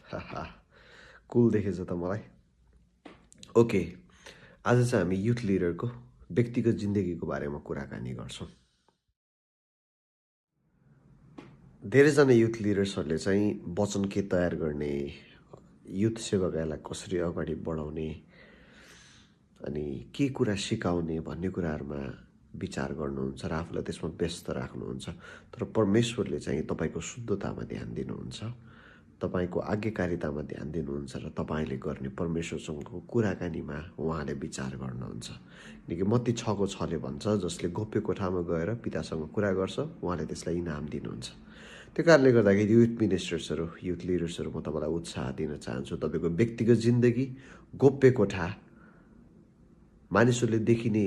हाहा कुल देखेछ त मलाई। ओके, आज चाहिँ हामी युथ लिडरको व्यक्तिगत जिन्दगीको बारेमा कुराकानी गर्छौँ। धेरैजना युथ लिडर्सहरूले चाहिँ वचन के तयार गर्ने, युथ सेवाकालाई कसरी अगाडि बढाउने अनि के कुरा सिकाउने भन्ने कुराहरूमा विचार गर्नुहुन्छ र आफूलाई त्यसमा व्यस्त राख्नुहुन्छ। तर परमेश्वरले चाहिँ तपाईँको शुद्धतामा ध्यान दिनुहुन्छ, तपाईँको आज्ञाकारितामा ध्यान दिनुहुन्छ र तपाईँले गर्ने परमेश्वरसँगको कुराकानीमा उहाँले विचार गर्नुहुन्छ। किनकि मत्ती 6:6ले भन्छ, जसले गोप्य कोठामा गएर पितासँग कुरा गर्छ उहाँले त्यसलाई इनाम दिनुहुन्छ। त्यो कारणले गर्दाखेरि युथ मिनिस्टर्सहरू, युथ लिडर्सहरू, म तपाईँलाई उत्साह दिन चाहन्छु। तपाईँको व्यक्तिगत जिन्दगी गोप्य कोठा मानिसहरूले देखिने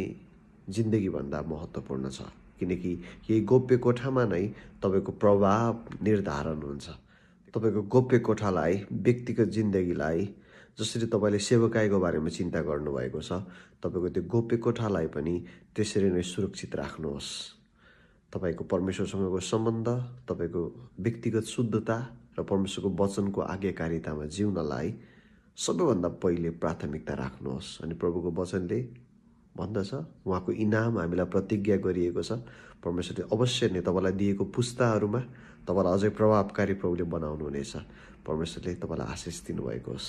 जिन्दगीभन्दा महत्त्वपूर्ण छ, किनकि यही गोप्य कोठामा नै तपाईँको प्रभाव निर्धारण हुन्छ। तपाईँको गोप्य कोठालाई, व्यक्तिगत जिन्दगीलाई, जसरी तपाईँले सेवकाईको बारेमा चिन्ता गर्नुभएको छ, तपाईँको त्यो गोप्य कोठालाई पनि त्यसरी नै सुरक्षित राख्नुहोस्। तपाईँको परमेश्वरसँगको सम्बन्ध, तपाईँको व्यक्तिगत शुद्धता र परमेश्वरको वचनको आज्ञाकारितामा जिउनलाई सबैभन्दा पहिले प्राथमिकता राख्नुहोस्। अनि प्रभुको वचनले भन्दछ, उहाँको इनाम हामीलाई प्रतिज्ञा गरिएको छ। परमेश्वरले अवश्य नै तपाईँलाई दिएको पुस्ताहरूमा तपाईँलाई अझै प्रभावकारी प्रभुले बनाउनु हुनेछ। परमेश्वरले तपाईँलाई आशिष दिनुभएको होस्।